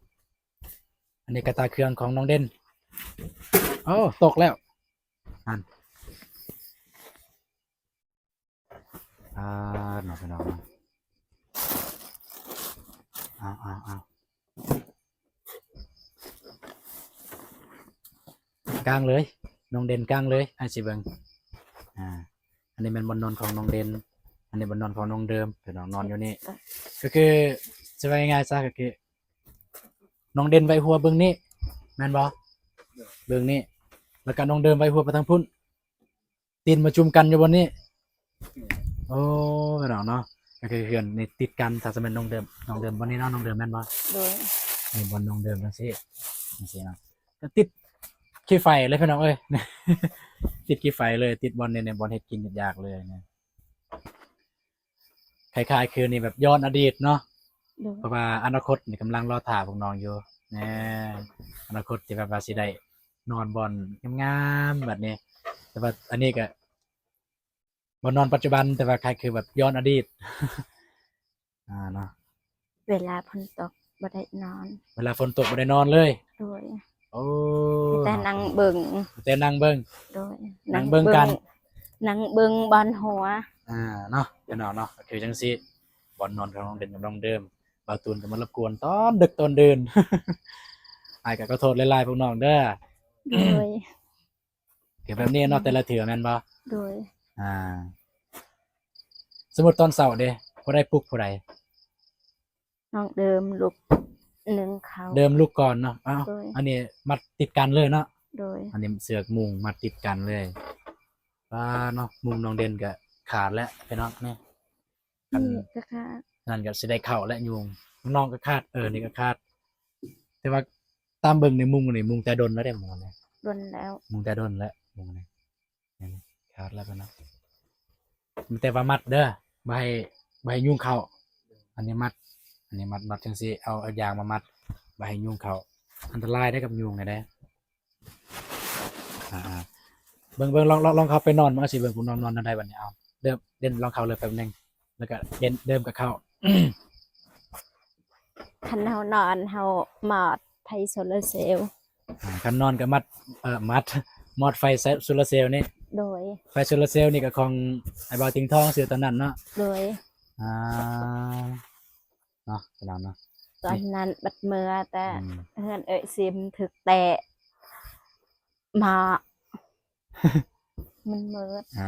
ອັນນີ້ກະຕ່າເຄື່ອງຂອງນ້ອງເດັ່ນ. ໂອ້ ຕົກແລ້ວ ຫັ້ນ. ອ່າ ເນາະ ພີ່ນ້ອງເນາະ ເອົາ ເອົາ ເອົາ ກາງເລີຍ ນ້ອງເດັ່ນກາງເລີຍ ອ້າຍຊິເບິ່ງ. ອ່າ ອັນນີ້ແມ່ນບ່ອນນອນຂອງນ້ອງເດັ່ນ ອັນນີ້ບ່ອນນອນຂອງນ້ອງເດີມ ພີ່ນ້ອງ ນອນຢູ່ນີ້. ກໍຄື ຊິວ່າງ່າຍໆຊະ ກໍຄື ນ້ອງເດັ່ນໄວ້ຫົວເບື້ອງນີ້ ແມ່ນບໍ່? ເບື້ອງນີ້ ແລ້ວກໍນ້ອງເດີມໄວ້ຫົວໄປທາງພຸ້ນ ຕີນມາຈຸ່ມກັນຢູ່ບ່ອນນີ້. ໂອ້ ພີ່ນ້ອງເນາະ ກໍຄືເຮືອນນີ້ຕິດກັນ. ຖ້າສະແມ່ນນ້ອງເດີມ ນ້ອງເດີມບ່ອນນີ້ເນາະ ນ້ອງເດີມແມ່ນບໍ່? ໂດຍ. ນີ້ບ່ອນນ້ອງເດີມຈັ່ງຊີ້ ຈັ່ງຊີ້ເນາະ ກໍຕິດຂີ້ໄຟເລີຍ ພີ່ນ້ອງເອີຍ ຕິດຂີ້ໄຟເລີຍ ຕິດບ່ອນນີ້ ບ່ອນເຮັດກິນເຮັດຢາກເລີຍນະ. ຄ້າຍໆຄືນີ້ແບບຍ້ອນອະດີດເນາະ. ໂດຍ. ເພາະວ່າອະນາຄົດນີ້ກຳລັງລໍຖ້າພວກນ້ອງຢູ່ ແນ່ ອະນາຄົດທີ່ແບບວ່າຊິໄດ້ນອນບ່ອນງາມໆແບບນີ້. ແຕ່ວ່າອັນນີ້ກໍບ່ອນນອນປັດຈຸບັນ ແຕ່ວ່າຄ້າຍຄືແບບຍ້ອນອະດີດ ອ່າ ເນາະ. ເວລາຝົນຕົກບໍ່ໄດ້ນອນ ເວລາຝົນຕົກບໍ່ໄດ້ນອນເລີຍ. ໂດຍ. ໂອ້ ມີແຕ່ນັ່ງເບິ່ງ ມີແຕ່ນັ່ງເບິ່ງ. ໂດຍ. ນັ່ງເບິ່ງກັນ ນັ່ງເບິ່ງບ່ອນຫົວ ອ່າ ເນາະ ພີ່ນ້ອງເນາະ. ກໍຄືຈັ່ງຊີ້ ບ່ອນນອນຂອງນ້ອງເດັ່ນກັບນ້ອງເດີມ ບ່າວຕູນກໍມາລົບກວນຕອນດຶກຕອນດື່ນ ອ້າຍກໍຂໍໂທດຫຼາຍໆພວກນ້ອງເດີ. ໂດຍ. ກໍແບບນີ້ເນາະ ແຕ່ລະເທື່ອແມ່ນບໍ່? ໂດຍ. ອ່າ ສົມມຸດຕອນເຊົ້າເດ ຜູ້ໃດປຸກຜູ້ໃດ? ນ້ອງເດີມລຸກໜຶ້ງເຂົ້າ ເດີມລຸກກ່ອນເນາະ. ເອົ້າ ໂດຍ. ອັນນີ້ມັດຕິດກັນເລີຍເນາະ. ໂດຍ. ອັນນີ້ເຊືອກມຸງມັດຕິດກັນເລີຍ. ປາເນາະ ມຸງນ້ອງເດັ່ນກໍຂາດແລ້ວ ພີ່ນ້ອງ ນີ້ ອັນນີ້ກໍຂາດ ນັ້ນກໍຊິໄດ້ເຂົ້າແລ້ວ ຍຸງ ນ້ອງກໍຂາດ ເອີ ນີ້ກໍຂາດ. ແຕ່ວ່າຕາມເບິ່ງໃນມຸງນີ້ ມຸງແຕ່ດົນແລ້ວເດ້ ມຸງນີ້ ດົນແລ້ວ ມຸງແຕ່ດົນແລ້ວ ມຸງນີ້ ນີ້ຂາດແລ້ວເນາະ. ມີແຕ່ວ່າມັດເດີ ບໍ່ໃຫ້ ບໍ່ໃຫ້ຍຸງເຂົ້າ. ອັນນີ້ມັດ ອັນນີ້ມັດ ມັດຈັ່ງຊີ້ ເອົາ ເອົາຢາງມາມັດ ບໍ່ໃຫ້ຍຸງເຂົ້າ ອັນຕະລາຍເດ້ກັບຍຸງນີ້ເດ້. ອ່າໆ ເບິ່ງ ເບິ່ງ ລອງ ລອງ ລອງເຂົ້າໄປນອນເບິ່ງ ຊິເບິ່ງ ຜູ້ນອນ ນອນແນວໃດບັດນີ້. ເອົາ ເດີມ ເດັ່ນ ລອງເຂົ້າເລີຍແປັບໜຶ່ງ ແລ້ວກໍເດັ່ນ ເດີມກໍເຂົ້າ. ຄັນເຮົານອນ ເຮົາມອດໄຟໂຊລາເຊວ. ອ່າ ຄັນນອນກໍມັດ ເອີ ມັດ ມອດໄຟໂຊລາເຊວນີ້. ໂດຍ ໄຟໂຊລາເຊວນີ້ກໍຂອງອ້າຍບ່າວຕິງທອງ ຊື້ຕອນນັ້ນເນາະ. ໂດຍ ອ່າ ເນາະ ພີ່ນ້ອງເນາະ ຕອນນັ້ນບັດເມືອແຕ່ ອືມ ເຮືອນເອື້ອຍຊິມຖືກແຕະ ໝໍ້ ມັນເໝິດ. ອ່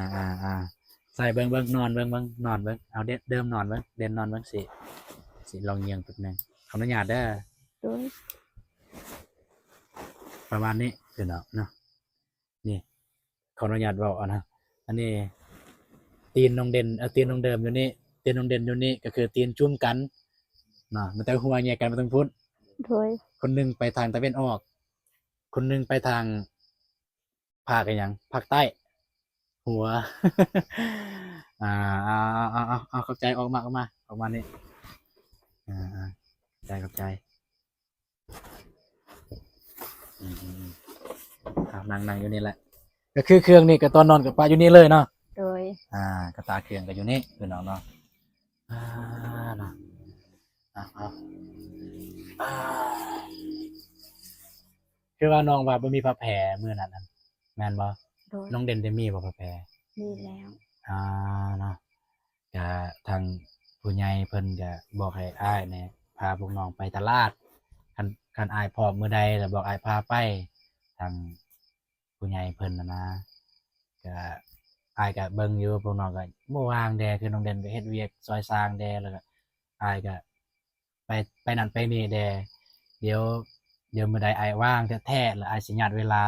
າໆໆ ໃສ່ເບິ່ງ ເບິ່ງ ນອນເບິ່ງ ເບິ່ງ ນອນເບິ່ງ ເອົາເດ- ເດີມນອນເບິ່ງ ເດັ່ນນອນເບິ່ງ ຊິ ຊິລອງເຍືອງແປັບໜຶ່ງ ຂໍອະນຸຍາດເດີ. ໂດຍ ປະມານນີ້ ພີ່ນ້ອງເນາະ. ນີ້ ຂໍອະນຸຍາດເວົ້າເອົານະ ອັນນີ້ຕີນນ້ອງເດັ່ນ ເອີ ຕີນນ້ອງເດີມຢູ່ນີ້ ຕີນນ້ອງເດັ່ນຢູ່ນີ້ ກໍຄືຕີນຈຸ້ມກັນເນາະ ມັນແຕ່ຫົວແຍກກັນໄປທາງພຸ້ນ. ໂດຍ ຄົນໜຶ່ງໄປທາງຕາເວັນອອກ ຄົນໜຶ່ງໄປທາງພາກອີຫຍັງ ພາກໃຕ້ ຫົວ. ອ່າ ເອົາ ເອົາ ເອົາ ເອົາ ຂອບໃຈ ອອກມາ ອອກມາ ອອກມານີ້. ອ່າ ຂອບໃຈ ຂອບໃຈ. ອືມໆໆ ເອົາ ນັ່ງ ນັ່ງຢູ່ນີ້ແຫຼະ ກໍຄືເຄື່ອງນີ້ກໍຕອນນອນກໍປະຢູ່ນີ້ເລີຍເນາະ. ໂດຍ ອ່າ ກະຕາເຄື່ອງກໍຢູ່ນີ້ ພີ່ນ້ອງເນາະ. ອ່າ ເນາະ ເອົາ ເອົາ ອ່າ ຄືວ່ານ້ອງວ່າບໍ່ມີຜ້າແພມື້ນັ້ນຫັ້ນ ແມ່ນບໍ່? ໂດຍ ນ້ອງເດັ່ນໄດ້ມີບໍ່ຜ້າແພ? ມີແລ້ວ. ອ່າ ເນາະ ກະທາງຜູ້ໃຫຍ່ເພິ່ນກະບອກໃຫ້ອ້າຍແດ່ ພາພວກນ້ອງໄປຕະຫຼາດ ຄັນ ຄັນອ້າຍພ້ອມມື້ໃດລະບອກອ້າຍພາໄປ. ທາງຜູ້ໃຫຍ່ເພິ່ນຫັ້ນນະ ກະ ອ້າຍກະເບິ່ງຢູ່ ພວກນ້ອງກະບໍ່ວ່າງແດ່ ຄືນ້ອງເດັ່ນກະເຮັດວຽກຊ່ອຍຊ່າງແດ່ ແລ້ວກະອ້າຍກະໄປ ໄປນັ້ນໄປນີ້ແດ່. ດຽວ ດຽວມື້ໃດອ້າຍວ່າງແທ້ໆ ລະອ້າຍຊິຍັດເວລາ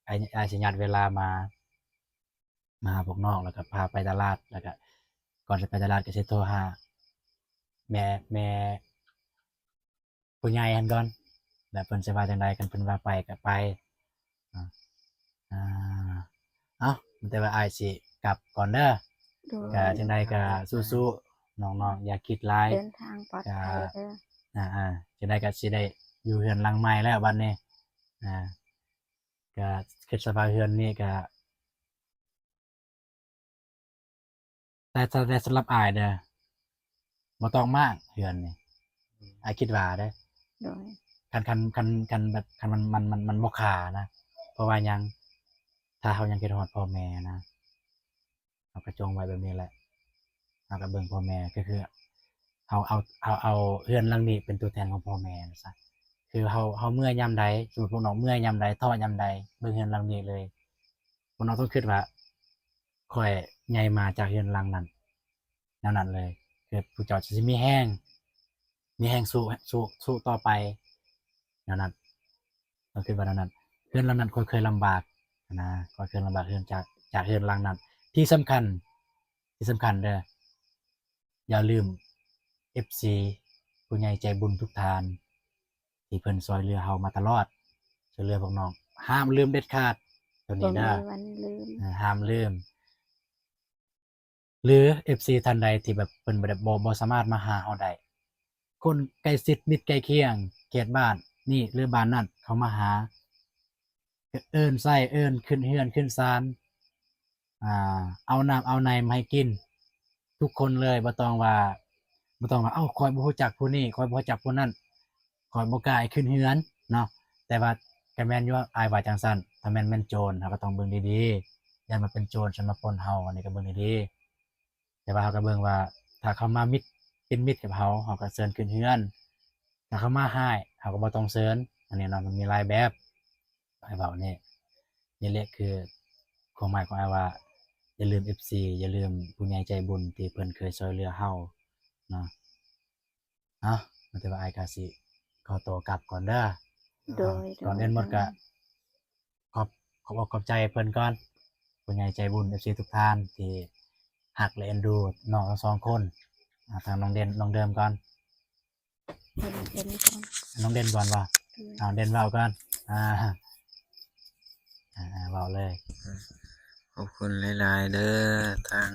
ອ້າຍ ອ້າຍຊິຍັດເວລາມາ ມາຫາພວກນ້ອງ ແລ້ວກໍພາໄປຕະຫຼາດ ແລ້ວກໍກ່ອນຈະໄປຕະຫຼາດກໍຊິໂທຫາແມ່ ແມ່ຜູ້ໃຫຍ່ຫັ້ນກ່ອນ ແລ້ວເພິ່ນຊິວ່າຈັ່ງໃດ. ຄັນເພິ່ນວ່າໄປກໍໄປ. ອາ ເອົ້າ ແຕ່ວ່າອ້າຍຊິກັບກ່ອນເດີ. ໂດຍ ກໍຈັ່ງໃດກໍສູ້ໆ ນ້ອງໆ ຢ່າຄິດຫຼາຍ ເດີນທາງປອດໄພເດີ. ອາໆ ຈັ່ງໃດກໍຊິໄດ້ຢູ່ເຮືອນຫຼັງໃໝ່ແລ້ວບັດນີ້. ອາ ກະຄິດສະພາບເຮືອນນີ້ກະ ແຕ່ ແຕ່ ແຕ່ສຳລັບອ້າຍເດີ ບໍ່ຕ້ອງມ້າງເຮືອນນີ້ ອືມ ອ້າຍຄິດວ່າເດ້. ໂດຍ ຄັນ ຄັນ ຄັນ ຄັນແບບ ຄັນມັນ ມັນ ມັນ ມັນບໍ່ຄານະ. ເພາະວ່າຫຍັງ? ຖ້າເຮົາຍັງຄິດຮອດພໍ່ແມ່ນະ ເຮົາກໍຈົ່ງໄວ້ແບບນີ້ແຫຼະ. ເຮົາກໍເບິ່ງພໍ່ແມ່ ກໍຄືເຮົາເອົາ ເຮົາເອົາເຮືອນຫຼັງນີ້ເປັນຕົວແທນຂອງພໍ່ແມ່ຊະ. ຄືເຮົາ ເຮົາເມື່ອຍາມໃດ, ສົມມຸດພວກນ້ອງເມື່ອຍາມໃດ, ທໍ້ຍາມໃດ, ເບິ່ງເຮືອນຫຼັງນີ້ເລີຍ. ພວກນ້ອງຕ້ອງຄິດວ່າ ຂ້ອຍໃຫຍ່ມາຈາກເຮືອນຫຼັງນັ້ນ ແນວນັ້ນເລີຍ. ຄືພວກເຈົ້າຊິມີແຮງ ມີແຮງສູ້ ສູ້ ສູ້ຕໍ່ໄປ ແນວນັ້ນ. ກໍຄືວ່າແນວນັ້ນ ເຮືອນຫຼັງນັ້ນຂ້ອຍເຄີຍລຳບາກນະ ຂ້ອຍເຄີຍລຳບາກເຮືອນຈາກ ຈາກເຮືອນຫຼັງນັ້ນ. ທີ່ສຳຄັນ ທີ່ສຳຄັນເດີ ຢ່າລືມເອັຟຊີ ຜູ້ໃຫຍ່ໃຈບຸນທຸກທ່ານ ທີ່ເພິ່ນຊ່ວຍເຫຼືອເຮົາມາຕະຫຼອດ ຊ່ວຍເຫຼືອພວກນ້ອງ ຫ້າມລືມເດັດຂາດໂຕນີ້ເດີ. ບໍ່ມີວັນລືມ ເອີ ຫ້າມລືມ. ຫຼື ເອັຟຊີ ທ່ານໃດທີ່ແບບເພິ່ນບໍ່ໄດ້ ບໍ່ ບໍ່ສາມາດມາຫາເຮົາໄດ້ ຄົນໃກ້ຊິດມິດໃກ້ຄຽງ ເຂດບ້ານນີ້ ຫຼື ບ້ານນັ້ນ ເຂົ້າມາຫາ ເອີ້ນໃຊ້ ເອີ້ນຂຶ້ນເຮືອນຂຶ້ນຊານ ອ່າ ເອົານ້ຳເອົາໃນມາໃຫ້ກິນທຸກຄົນເລີຍ. ບໍ່ຕ້ອງວ່າ ບໍ່ຕ້ອງວ່າ ເອົ້າ ຂ້ອຍບໍ່ຮູ້ຈັກຜູ້ນີ້ ຂ້ອຍບໍ່ຮູ້ຈັກຜູ້ນັ້ນ ຂ້ອຍບໍ່ກ້າໃຫ້ຂຶ້ນເຮືອນເນາະ. ແຕ່ວ່າກໍແມ່ນຢູ່ ອ້າຍວ່າຈັ່ງຊັ້ນ. ຖ້າແມ່ນ ແມ່ນໂຈນ ເຮົາກໍຕ້ອງເບິ່ງດີໆ ຢ້ານວ່າເປັນໂຈນຊິມາປຸ້ນເຮົາ ອັນນີ້ກໍເບິ່ງດີໆ. ແຕ່ວ່າເຮົາກໍເບິ່ງວ່າ ຖ້າເຂົາມາມິດ ເປັນມິດກັບເຮົາ ເຮົາກໍເຊີນຂຶ້ນເຮືອນ. ຖ້າເຂົາມາຮ້າຍ ເຮົາກໍບໍ່ຕ້ອງເຊີນ. ອັນນີ້ເນາະ ມັນມີຫຼາຍແບບ. ອ້າຍເວົ້ານີ້ ນີ້ແຫຼະຄືຄວາມໝາຍຂອງອ້າຍວ່າ ຢ່າລືມເອັຟຊີ ຢ່າລືມຜູ້ໃຫຍ່ໃຈບຸນທີ່ເພິ່ນເຄີຍຊ່ວຍເຫຼືອເຮົາເນາະ. ເອົ້າ ແຕ່ວ່າອ້າຍກະຊິຂໍໂຕກັບກ່ອນເດີ. ໂດຍ ກ່ອນອື່ນໝົດກະ ໂດຍ ຂອບ ຂອບອົກຂອບໃຈເພິ່ນກ່ອນ ຜູ້ໃຫຍ່ໃຈບຸນ ເອັຟຊີ ທຸກທ່ານທີ່ຮັກ ແລະ ເອັນດູນ້ອງທັງສອງຄົນ. ອາ ທາງນ້ອງເດັ່ນ ນ້ອງເດີມກ່ອນ ເດີ່ນ ເດັ່ນກ່ອນ ນ້ອງເດັ່ນກ່ອນບໍ່? ໂດຍ ເອົາ ເດັ່ນເວົ້າກ່ອນ. ອາ ອາ ເວົ້າເລີຍ. ຂອບຄຸນຫຼາຍໆເດີ ທາງ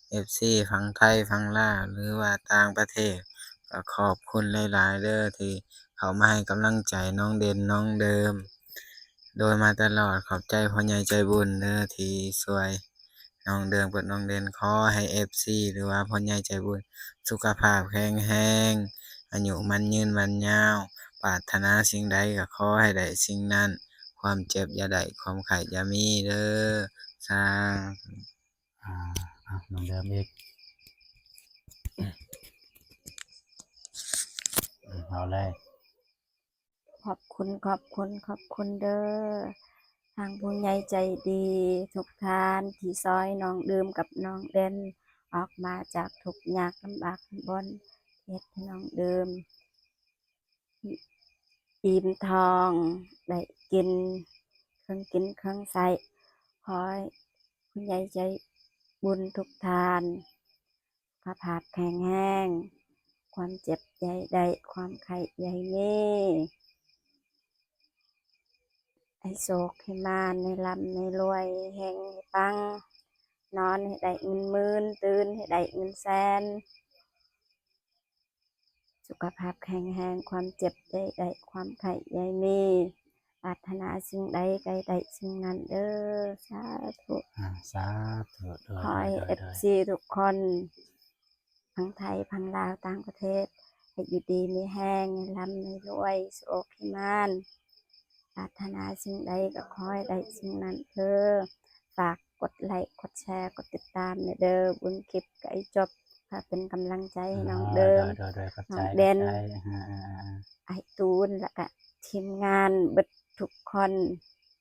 ເອັຟຊີຝັ່ງໄທ ຝັ່ງລາວ ຫຼືວ່າຕ່າງປະເທດ ກໍຂອບຄຸນຫຼາຍໆເດີ້ ທີ່ເຂົ້າມາໃຫ້ກຳລັງໃຈນ້ອງເດັ່ນ ນ້ອງເດີມ ໂດຍມາຕະຫຼອດ. ຂອບໃຈພໍ່ໃຫຍ່ໃຈບຸນເດີ້ ທີ່ຊ່ວຍນ້ອງເດີມກັບນ້ອງເດັ່ນ. ຂໍໃຫ້ເອັຟຊີ ຫຼືວ່າພໍ່ໃຫຍ່ໃຈບຸນ ສຸຂະພາບແຂງແຮງ, ອາຍຸໝັ້ນຍືນໝັ້ນຍາວ, ປາດຖະໜາສິ່ງໃດກໍຂໍໃຫ້ໄດ້ສິ່ງນັ້ນ, ຄວາມເຈັບຢ່າໄດ້, ຄວາມໄຂ້ຢ່າມີເດີ້. ສາທຸ. ອ່າ ເອົາ ນ້ອງເດີມອີກ ເອົາເລີຍ. ຂອບຄຸນ ຂອບຄຸນ ຂອບຄຸນເດີ້ ທາງຜູ້ໃຫຍ່ໃຈດີທຸກທ່ານທີ່ຊ່ອຍນ້ອງເດີມກັບນ້ອງເດັ່ນອອກມາຈາກທຸກຍາກລຳບາກລຳບົນ ເຮັດໃຫ້ນ້ອງເດີມອີ່ມທ້ອງ ໄດ້ກິນເຄື່ອງກິນເຄື່ອງໃຊ້. ຂໍໃຫ້ຜູ້ໃຫຍ່ໃຈບຸນທຸກທ່ານ ສຸຂະພາບແຂງແຮງ, ຄວາມເຈັບຢ່າໃຫ້ໄດ້, ຄວາມໄຂ້ຢ່າໃຫ້ມີ, ໃຫ້ໂຊກໃຫ້ໝານ, ໃຫ້ລ່ຳໃຫ້ລວຍ, ໃຫ້ເຮັງໃຫ້ປັງ, ນອນໃຫ້ໄດ້ເງິນໝື່ນ, ຕື່ນໃຫ້ໄດ້ເງິນແສນ. ສຸຂະພາບແຂງແຮງ, ຄວາມເຈັບຢ່າໃຫ້ໄດ້, ຄວາມໄຂ້ຢ່າໃຫ້ມີ, ປາດຖະໜາສິ່ງໃດກໍໃຫ້ໄດ້ສິ່ງນັ້ນເດີ້. ສາທຸ. ອາ ສາທຸ. ໂດຍ ຂໍໃຫ້ ໂດຍ ໂດຍ ເອັຟຊີ ໂດຍ ທຸກຄົນ ທັງໄທ ທັງລາວ ຕ່າງປະເທດ ໃຫ້ຢູ່ດີມີແຮງ, ໃຫ້ລ່ຳໃຫ້ລວຍ, ໂຊກໃຫ້ໝານ, ປາດຖະໜາສິ່ງໃດກໍຂໍໃຫ້ໄດ້ສິ່ງນັ້ນເດີ້. ຝາກກົດໄລກ໌ ກົດແຊ ກົດຕິດຕາມແດ່ເດີ້. ເບິ່ງຄລິບໃກ້ຈົບ ເພື່ອເປັນກຳລັງໃຈໃຫ້ນ້ອງເດີມ, ໂດຍ ໂດຍ ໂດຍ ຂອບໃຈ ນ້ອງເດັ່ນ ຂອບໃຈ ອາໆໆໆ ອ້າຍຕູນ ແລ້ວກະທີມງານເບິດທຸກຄົນ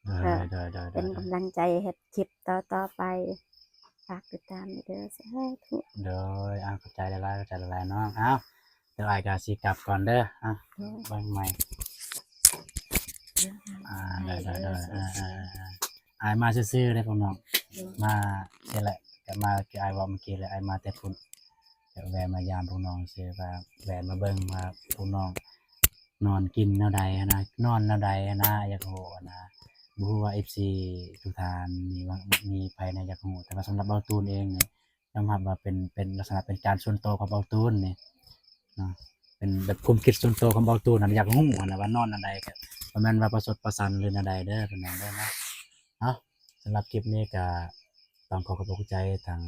ໂດຍ ເພື່ອ ໂດຍ ໂດຍ ເປັນກຳລັງໃຈເຮັດຄລິບຕໍ່ໆໄປ. ຝາກຕິດຕາມແດ່ເດີ້. ສາທຸ. ໂດຍ ອາ ຂອບໃຈຫຼາຍໆ ຂອບໃຈຫຼາຍໆ ນ້ອງ. ເອົາ ດຽວອ້າຍກໍຊິກັບກ່ອນເດີ້. ອ່ະ ໂດຍ ເບິ່ງໃໝ່. ອ່າ ໂດຍ ໂດຍ ໂດຍ ເອີ ອ່າ ອ່າ ອ່າ ອ້າຍມາຊື່ໆເດ້ພວກນ້ອງ. ໂດຍ ມາຊີ້ແຫຼະ ກໍມາຄືອ້າຍເວົ້າເມື່ອກີ້ແຫຼະ, ອ້າຍມາແຕ່ພຸ້ນ ກໍແວ່ມາຢາມພວກນ້ອງຊື່ ວ່າແວ່ມາເບິ່ງວ່າພວກນ້ອງນອນກິນແນວໃດຫັ້ນນະ, ນອນແນວໃດຫັ້ນນະ, ຢາກຮູ້ຫັ້ນນະ. ບໍ່ຮູ້ວ່າເອັຟຊີທຸກທ່ານມີວ່າ ມີໃຜແດ່ຢາກຮູ້, ແຕ່ວ່າສຳລັບເບົາຕູນເອງນີ້ ຍອມຮັບວ່າເປັນ ເປັນລັກສະນະເປັນການສ່ວນໂຕຂອງເບົາຕູນນີ້ເນາະ, ເປັນແບບຄວາມຄິດສ່ວນໂຕຂອງເບົາຕູນຫັ້ນ. ຢາກຮູ້ຫັ້ນນະວ່ານອນອັນໃດ, ກໍບໍ່ແມ່ນວ່າປະຊົດປະຊັນ ຫຼື ແນວໃດເດີ້ ເປັນຫຍັງເດີ້ເນາະ. ເອົາ ສຳລັບຄລິບນີ້ກໍຕ້ອງຂໍຂອບອົກຂອບໃຈທາງ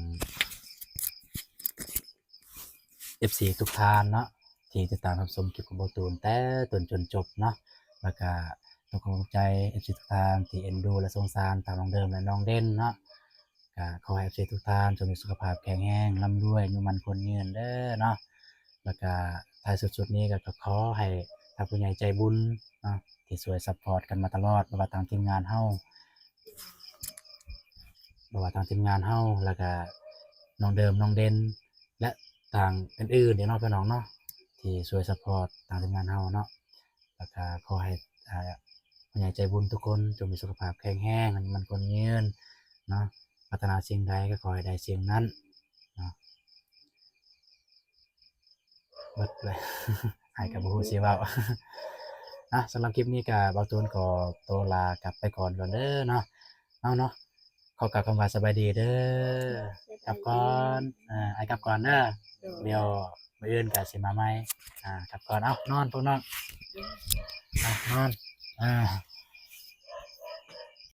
ເອັຟຊີທຸກທ່ານເນາະ ທີ່ຕິດຕາມຮັບຊົມຄລິບຂອງເບົາຕູນແຕ່ຕົ້ນຈົນຈົບເນາະ, ແລ້ວກະຕ້ອງຂອບອົກຂອບໃຈເອັຟຊີທຸກທ່ານທີ່ເອັນດູ ແລະ ສົງສານທັງນ້ອງເດີມ ແລະ ນ້ອງເດັ່ນເນາະ. ກະຂໍໃຫ້ເອັຟຊີທຸກທ່ານຈົ່ງມີສຸຂະພາບແຂງແຮງ, ລ່ຳລວຍ, ອາຍຸໝັ້ນຂວັນຍືນເດີ້ເນາະ. ແລ້ວກະທ້າຍສຸດໆນີ້ກໍ ກໍຂໍໃຫ້ທາງຜູ້ໃຫຍ່ໃຈບຸນເນາະ ທີ່ຊ່ວຍຊັບພອດກັນມາຕະຫຼອດ, ບໍ່ວ່າທາງທີມງານເຮົາ ບໍ່ວ່າທາງທີມງານເຮົາ ແລ້ວກະນ້ອງເດີມ ນ້ອງເດັ່ນ ແລະ ທາງອື່ນໆເນາະ ພີ່ນ້ອງເນາະ ທີ່ຊ່ວຍຊັບພອດທາງທີມງານເຮົາເນາະ. ແລ້ວກະຂໍໃຫ້ ອ່າ ຜູ້ໃຫຍ່ໃຈບຸນທຸກຄົນຈົ່ງມີສຸຂະພາບແຂງແຮງ, ອາຍຸໝັ້ນຂວັນຍືນເນາະ, ປາດຖະໜາສິ່ງໃດກໍຂໍໃຫ້ໄດ້ສິ່ງນັ້ນເນາະ. ເບິດເລີຍ ອ້າຍກໍບໍ່ຮູ້ຊິເວົ້າ. ອ່ະ ສຳລັບຄລິບນີ້ກໍເບົາຕູນຂໍໂຕລາກັບໄປກ່ອນກ່ອນເດີ້ເນາະ. ເອົາເນາະ ຂໍກ່າວຄຳວ່າສະບາຍດີເດີ້. ສະບາຍດີ. ກັບກ່ອນ. ເອີ ອ້າຍກັບກ່ອນເດີ້. ໂດຍ. ດຽວມື້ອື່ນກໍຊິມາໃໝ່. ອ່າ ກັບກ່ອນ. ເອົາ ນອນພວກນ້ອງ. ໂດຍ. ເອົາ ນອນ. ອ່າ.